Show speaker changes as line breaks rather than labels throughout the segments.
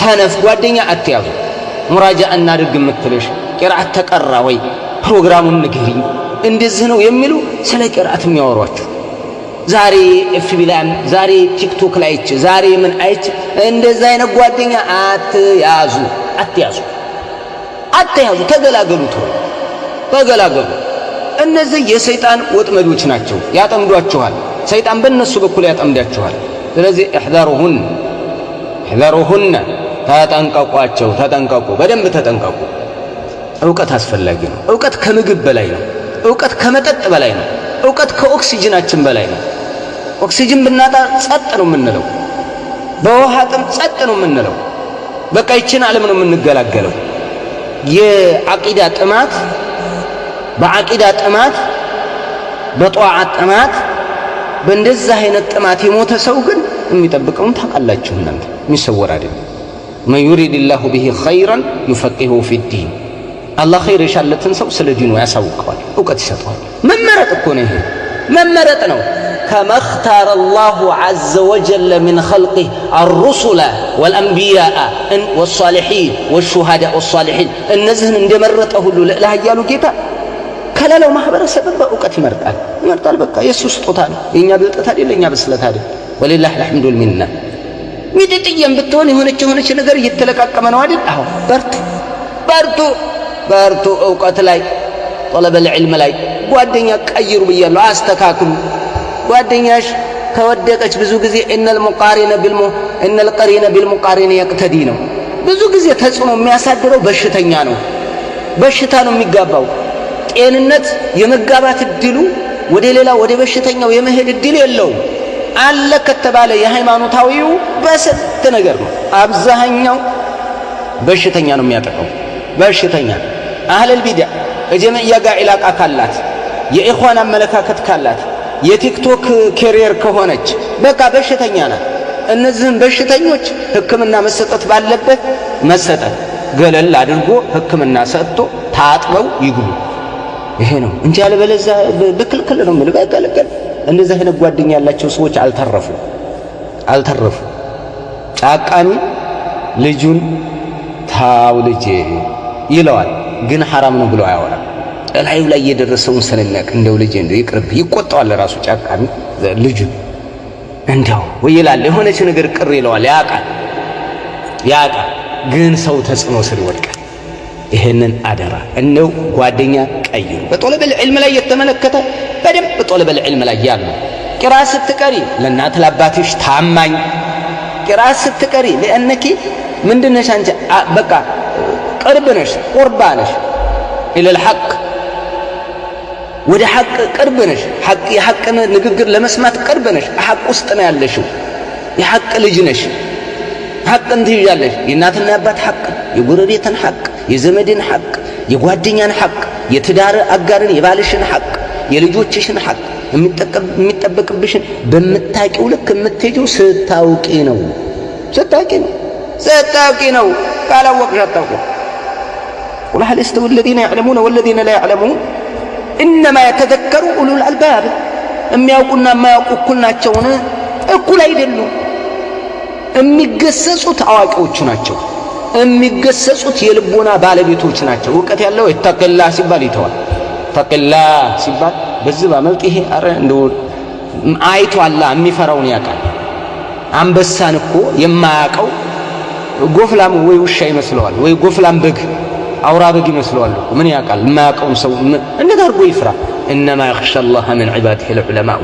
ሰነፍ ጓደኛ አትያዙ። ሙራጃ እናድርግ የምትልሽ ቂርአት ተቀራ ወይ ፕሮግራሙን ንገሪኝ እንደዚህ ነው የሚሉ ስለ ቂርአት የሚያወሯችሁ ዛሬ FB ላይ፣ ዛሬ ቲክቶክ ላይ አይቼ፣ ዛሬ ምን አይቼ፣ እንደዚህ አይነት ጓደኛ አትያዙ፣ አትያዙ፣ አትያዙ። ተገላገሉ፣ ተው ተገላገሉ። እነዚህ የሰይጣን ወጥመዶች ናቸው፣ ያጠምዷችኋል። ሰይጣን በእነሱ በኩል ያጠምዳችኋል። ስለዚህ احذروهن احذروهن፣ ተጠንቀቋቸው፣ ተጠንቀቁ፣ በደንብ ተጠንቀቁ። እውቀት አስፈላጊ ነው። እውቀት ከምግብ በላይ ነው። እውቀት ከመጠጥ በላይ ነው። እውቀት ከኦክሲጅናችን በላይ ነው። ኦክሲጅን ብናጣ ጸጥ ነው የምንለው። በውሃ ጥም ጸጥ ነው የምንለው። በቃ ይችን ዓለም ነው የምንገላገለው። የዓቂዳ ጥማት፣ በዓቂዳ ጥማት፣ በጧዓት ጥማት፣ በእንደዚህ አይነት ጥማት የሞተ ሰው ግን የሚጠብቀውን ታውቃላችሁ እናንተ፣ የሚሰወር አይደለም። من يرد الله به خيرا يفقهه في الدين። አላህ ኸይር የሻለትን ሰው ስለ ዲኑ ያሳውቀዋል፣ እውቀት ይሰጠዋል። መመረጥ እኮ ነው ይሄ፣ መመረጥ ነው። كما اختار الله عز وجل من خلقه الرسل والأنبياء والصالحين والشهداء والصالحين፣ እነዚህን እንደመረጠ ሁሉ ልዕለ ኃያሉ ጌታ ከሌላው ማህበረሰብን በእውቀት ይመርጣል፣ ይመርጣል። በቃ የእሱ ስጦታ ነው። የእኛ ብልጠት አይደል፣ የእኛ ብስለት አይደል። ولله الحمد والمنة። ሚጥጥዬም ብትሆን የሆነች የሆነች ነገር እየተለቃቀመ ነው አይደል? አዎ፣ በርቱ፣ በርቱ፣ በርቱ። እውቀት ላይ፣ طلب العلم ላይ ጓደኛ ቀይሩ ብያለሁ፣ አስተካክሉ። ጓደኛሽ ከወደቀች ብዙ ጊዜ إن القرين بالمقارن يقتدي ነው። ብዙ ጊዜ ተጽዕኖ የሚያሳድረው በሽተኛ ነው። በሽታ ነው የሚጋባው። ጤንነት የመጋባት እድሉ ወደ ሌላ ወደ በሽተኛው የመሄድ እድል የለውም። አለ ከተባለ የሃይማኖታዊው በስንት ነገር ነው። አብዛኛው በሽተኛ ነው የሚያጠቃው። በሽተኛ አህለል ቢድዕ ከጀምዕያ ጋር علاقة ካላት፣ የኢኽዋን አመለካከት ካላት፣ የቲክቶክ carrier ከሆነች በቃ በሽተኛ ናት። እነዚህም በሽተኞች ሕክምና መሰጠት ባለበት መሰጠት፣ ገለል አድርጎ ሕክምና ሰጥቶ ታጥበው ይግቡ። ይሄ ነው እንጂ አለበለዚያ ብክልክል ነው የምልህ። በክልክል እንደዚህ አይነት ጓደኛ ያላቸው ሰዎች አልተረፉ፣ አልተረፉ። ጫቃሚ ልጁን ታው ልጄ ይለዋል፣ ግን ሐራም ነው ብሎ አያወራም። እላዩ ላይ የደረሰውን ስለሚያውቅ እንደው ልጄ እንደው ይቅርብ ይቆጣዋል። ራሱ ጫቃሚ ልጁን እንደው ወይ ይላል፣ የሆነች ነገር ቅር ይለዋል። ያውቃል፣ ያውቃል፣ ግን ሰው ተጽዕኖ ስር ይወድቃል። ይሄንን አደራ እንደው ጓደኛ ቀይሩ። በ طلب العلم ላይ የተመለከተ በደንብ طلب العلم ላይ ያሉ ቂራአት ስትቀሪ ለእናት ለአባትሽ ታማኝ፣ ቂራአት ስትቀሪ لأنك ምንድነሽ አንቺ? በቃ ቅርብ ነሽ፣ ቁርባ ነሽ إلى الحق፣ ወደ ሐቅ ቅርብ ነሽ። ሐቅ የሐቅን ንግግር ለመስማት ቅርብ ነሽ። ሐቅ ውስጥ ነው ያለሽው። የሐቅ ልጅ ነሽ። ሐቅን ትይዣለሽ። የእናትና የአባት ሐቅ፣ የጎረቤትን ሐቅ፣ የዘመድን ሐቅ፣ የጓደኛን ሐቅ፣ የትዳር አጋርን የባልሽን ሐቅ፣ የልጆችሽን ሐቅ፣ የሚጠበቅብሽን በምታቂው ልክ የምትሄጂው ስታውቂ ነው። ስታውቂ ነው። ስታውቂ ነው። ካላወቅሽ አታውቂም። قل هل يستوي الذين يعلمون والذين لا يعلمون إنما يتذكر أولو الألباب። የሚያውቁና የማያውቁ እኩል ናቸውን? እኩል አይደሉም። የሚገሰጹት አዋቂዎቹ ናቸው። የሚገሰጹት የልቦና ባለቤቶች ናቸው። እውቀት ያለው اتق الله ሲባል ይተዋል። اتق الله ሲባል በዚህ ባመልጥ ይሄ አረ እንደው አይቷላ የሚፈራውን ያውቃል። አንበሳን እኮ የማያውቀው ጎፍላም ወይ ውሻ ይመስለዋል፣ ወይ ጎፍላም በግ፣ አውራ በግ ይመስለዋል እኮ። ምን ያውቃል? የማያውቀውን ሰው እንዴት አድርጎ ይፍራ? إنما يخشى الله من عباده العلماء።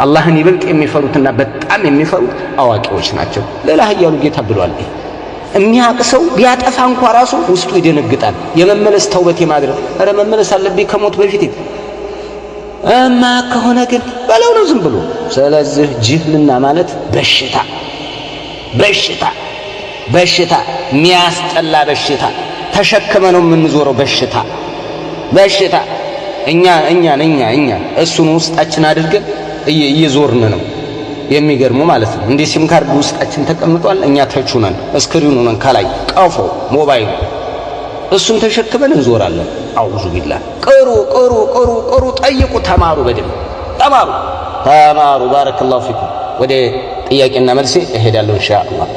አላህን ይበልጥ የሚፈሩትና በጣም የሚፈሩት አዋቂዎች ናቸው። ሌላ ኃያሉ ጌታ ብሏል። የሚያውቅ ሰው ቢያጠፋ እንኳ ራሱ ውስጡ ይደነግጣል። የመመለስ ተውበት የማድረግ ኧረ መመለስ አለብኝ ከሞት በፊት። እማ ከሆነ ግን በለው ነው ዝም ብሎ። ስለዚህ ጅህልና ማለት በሽታ፣ በሽታ፣ በሽታ፣ የሚያስጠላ በሽታ ተሸክመ ነው የምንዞረው። በሽታ፣ በሽታ እኛ እኛን እኛ እኛ እሱን ውስጣችን አድርገን እየዞርን ነው። የሚገርሙ ማለት ነው። እንዲህ SIM card ውስጣችን ተቀምጧል። እኛ touch ኡ ነን፣ screen ኡ ነን፣ ከላይ ቀፎ ሞባይሉ እሱን ተሸክመን እንዞራለን። أعوذ بالله። ቅሩ፣ ቅሩ፣ ቅሩ፣ ቅሩ፣ ጠይቁ፣ ተማሩ፣ በደንብ ተማሩ፣ ተማሩ። بارك الله فيكم። ወደ ጥያቄና መልሴ እሄዳለሁ ኢንሻአላህ።